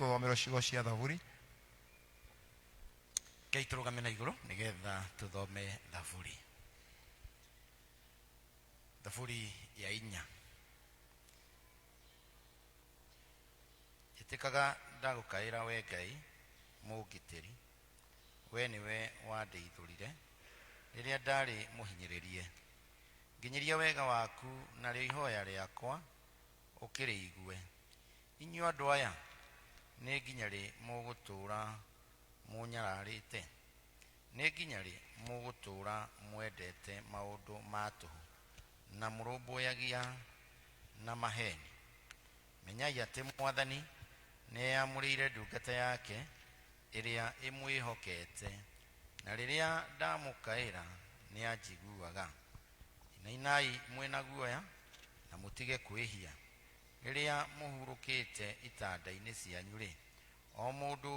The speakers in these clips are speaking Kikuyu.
Tũthomerwo ciugo cia thaburi. Rekei tũrũgame na igũrũ nĩgetha tũthome thaburi. Thaburi ya inya. Njĩtĩkaga ndagũkaĩra wee Ngai mũngitĩri, wee nĩwe wandeithũrire rĩrĩa ndarĩ mũhinyĩrĩrie. Nginyĩria wega waku, narĩo ihoya rĩakwa ũkĩrĩigue. Inyuĩ andũ aya, nĩ nginya rĩ mũgũtũũra mũnyararĩte? Nĩ nginya rĩ mũgũtũũra mwendete maũndũ ma tũhũ, na mũrũmbũyagia na maheeni? Menyai atĩ Mwathani nĩeyamũrĩire ndungata yake ĩrĩa ĩmwĩhokete, na rĩrĩa ndamũkaĩra nĩanjiguaga. Inainai mwĩ na guoya, na mũtige kwĩhia. Rĩrĩa mũhurũkĩte itanda-inĩ cianyu-rĩ, o mũndũ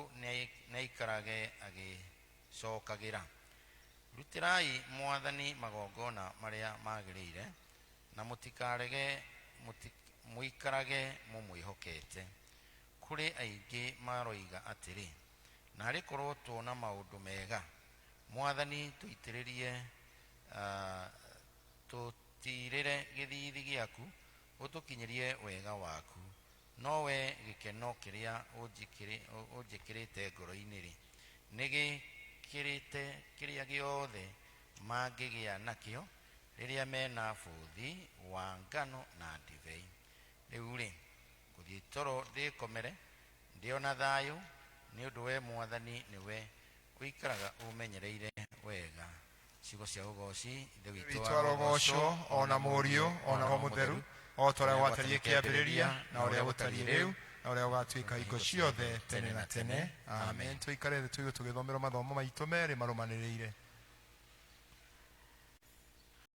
nĩaikarage agĩcokagĩra. Rutĩrai Mwathani magongona marĩa magĩrĩire, na mũtikarege, mũikarage mũmwĩhokete. Kũrĩ aingĩ maroiga atĩrĩ, Naarĩ korwo tuona maũndũ mega! Mwathani tũitĩrĩrie, tũtiirĩre gĩthiithi gĩaku, ũtũkinyĩrie wega waku. No wee gĩkeno kĩrĩa ũnjĩkĩrĩte ngoro-inĩ-rĩ, nĩgĩkĩrĩte kĩrĩa gĩothe mangĩgĩa nakĩo rĩrĩa me na bũthi wa ngano na ndibei. Rĩu-rĩ, ngũthiĩ toro ndĩĩkomere, ndĩ o na thayũ, nĩ ũndũ wee Mwathani nĩwe ũikaraga ũũmenyereire wega. Ciugo cia ũgooci, Ithe witũ witũ arogocwo, o na Mũriũ, o na Roho Mũtheru, o ta ũrĩa gwatariĩ kĩambĩrĩria, na ũrĩa gũtariĩ rĩu, na ũrĩa gũgatuĩka hingo ciothe, tene na tene. Amen. Tũikare thĩ tũigue tũgĩthomerwo mathomo maitũ merĩ marũmanĩrĩire.